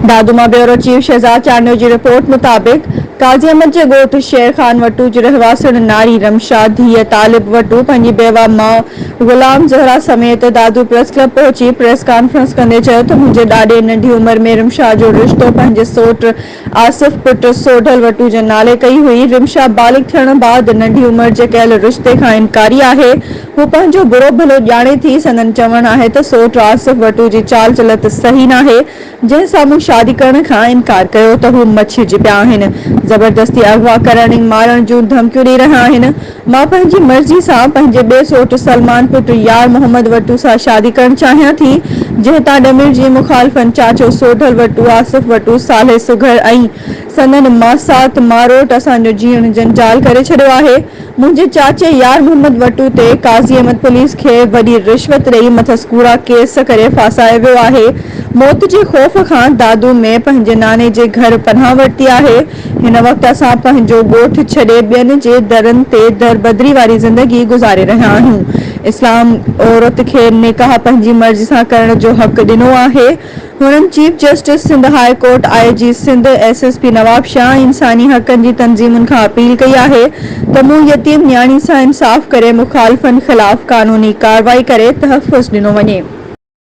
دادو مان bureau chief Shahzad Chandio جي report مطابق قاضي احمد جي ڳوٺ شير خان وٽو جي رهواسڻ ناري رمشا ڌيء طالب وٽو پنهنجي بيوه ماء غلام زهرا سميت دادو پريس ڪلب پهچي پريس ڪانفرنس ڪندي چيو ته منهنجي ڏاڏي ننڍي عمر ۾ رمشا جو رشتو پنهنجي سوٽ آصف پٽ سوڍل وٽو جي نالي ڪئي هئي رمشا بالغ ٿيڻ بعد ننڍي عمر جي ڪيل رشتي کان انڪاري آهي هو پنهنجو برو ڀلو ڄاڻي ٿي، سندن چوڻ آهي ته سوٽ آصف وٽو جي چال چلت صحيح ناهي، جنهن سان مون شادي ڪرڻ کان انڪار ڪيو ته هو مڇرجي پيا آهن، زبردستي اغوا ڪرڻ ۽ مارڻ جون ڌمڪيون ڏئي رهيا آهن، مان پنهنجي مرضي سان پنهنجي ٻئي سوٽ سلمان پٽ يار محمد وٽو سان شادي ڪرڻ چاهيان ٿي، جنهن تان ڏمير جي مخالفن چاچو سوڍل وٽو، آصف وٽو، صالح سگهڙ ۽ سندن ماسات ماروٽ اسان جو جيئڻ جنجال ڪري ڇڏيو آهي. منهنجي چاچي يار محمد وٽو تي قاضي احمد پوليس کي وڏي رشوت ڏئي مٿس ڪوڙا ڪيس ڪري ڦاسايو ويو آهي. موت جي خوف کان دادو ۾ پنهنجي ناني جي گهر پناهه ورتي آهي. هن وقت اسان پنهنجو ڳوٺ ڇڏي ٻين جي درن تي دربدري واري زندگي گذاري رهيا آهيون. اسلام عورت کي نڪاح پنهنجي مرضي سان ڪرڻ جو حق ڏنو آهي. هنن chief justice Sindh high court, I G Sindh, S S P Nawabshah ۽ انساني حقن جي تنظيمن کان اپيل ڪئي آهي ته مون يتيم نياڻي سان انصاف ڪري مخالفن خلاف قانوني ڪارروائي ڪري تحفظ ڏنو وڃي.